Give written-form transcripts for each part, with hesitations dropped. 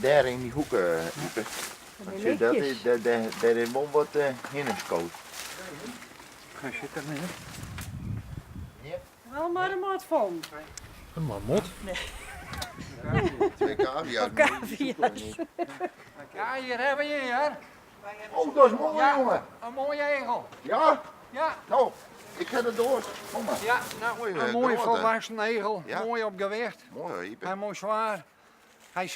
Dêr yn dy hoeke, Ype. Sjoch, dat is, dêr is wol wat hinne skood. Ga zitten, meneer. Wel mar in marmot. In marmot? Twee cavia's. Cavia's. Ja, hier hebben we je, hoor. Oh, dat is mooi, Ja. jongen. Een mooie egel. Ja? Ja, Nou, ik ga er door. Kom maar. ja nou, Mooi, een mooie grote. volwassen egel. Ja. Mooi op gewicht. Mooi hoor, Ype. Hij mooi zwaar.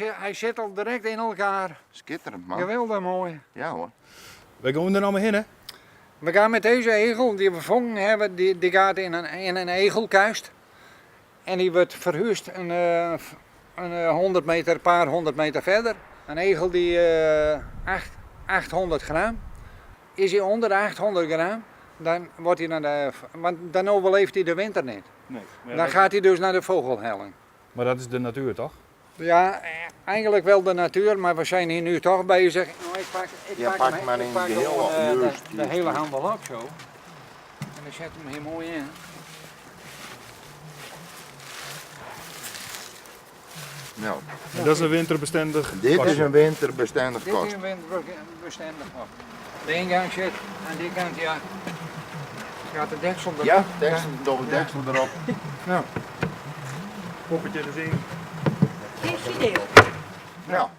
Hij zit al direct in elkaar. Skitterend, man. Geweldig mooi. Ja hoor. Wij gaan er nou maar heen, hè? We gaan met deze egel die we gevangen hebben, die gaat in een egelkuist. En die wordt verhuisd een 100 meter, een paar honderd meter verder. Een egel die 800 gram. Is hij onder de 800 gram, dan wordt hij naar de, want dan overleeft hij de winter niet. Nee. Dan gaat hij dus naar de vogelhelling. Maar dat is de natuur, toch? Ja, eigenlijk wel de natuur, maar we zijn hier nu toch bezig. Nou, ik Ja, pak pak hem, maar ik in pak het geheel gewoon, op. Juist, de juist, hele juist. handel op zo. En dan zet hem hier mooi in. Nou, En dat is een winterbestendig dit is kastje. een winterbestendig Dit is kast. een winterbestendig kast. De ingang zit aan die kant, ja. Gaat de deksel erop. Ja, deksel, nog een deksel erop. Nou, Poppetje gezien. Geen idee. Nou,